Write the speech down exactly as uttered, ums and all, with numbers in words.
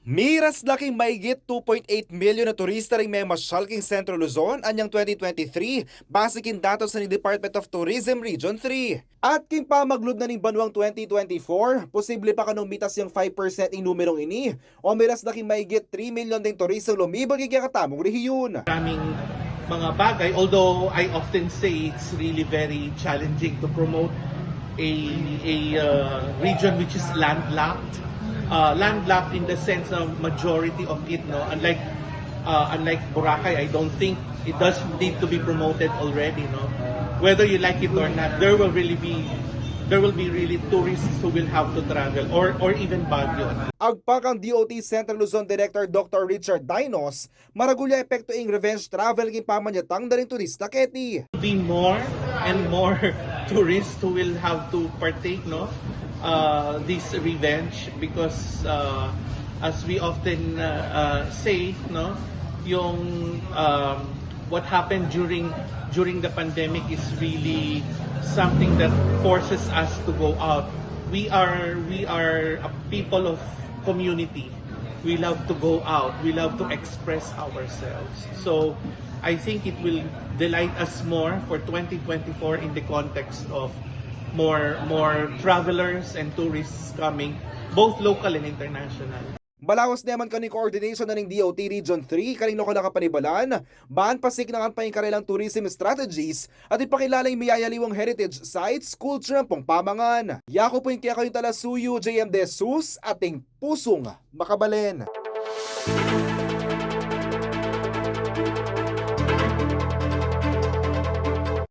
Miras na king maigit two point eight milyon a turista ring memasyal king Central Luzon anyang twenty twenty-three, base king datos ning Department of Tourism Region three. At king pamaglud na ning banuang twenty twenty-four, posible pa kanung mitas yang five percent ing numerung ini, o miras na king maigit three milyon ding turistang lumibur king kekatamung rehiyun. Maraming mga bagay, although I often say it's really very challenging to promote a, a, uh, region which is landlocked. Uh, landlocked in the sense of majority of it, no? Unlike, uh, unlike Boracay, I don't think it does need to be promoted already, no? Whether you like it or not, there will really be, there will be really tourists who will have to travel, or, or even Baguio. Agpang kang D O T Central Luzon Director Doctor Richard Dinos, maragul ya epektu ing revenge travel king pamanyatang da ring turista keti. Be more and more tourists who will have to partake, no, uh, this revenge because, uh, as we often, uh, uh, say, no, yung, um, what happened during, during the pandemic is really something that forces us to go out. We are, we are a people of community. We love to go out. We love to express ourselves. So I think it will delight us more for twenty twenty-four in the context of more, more travelers and tourists coming, both local and international. Balawas ne man kaning coordination na ning D O T Region three karing lokal a kapanibalan, ban pasiknangan pa ing karelang tourism strategies at ipakilala ing miyayaliwang heritage sites, culture ampong pamangan. Yaku pu ing kekayung talasuyu, J M De Jesus, ating pusung makabalen.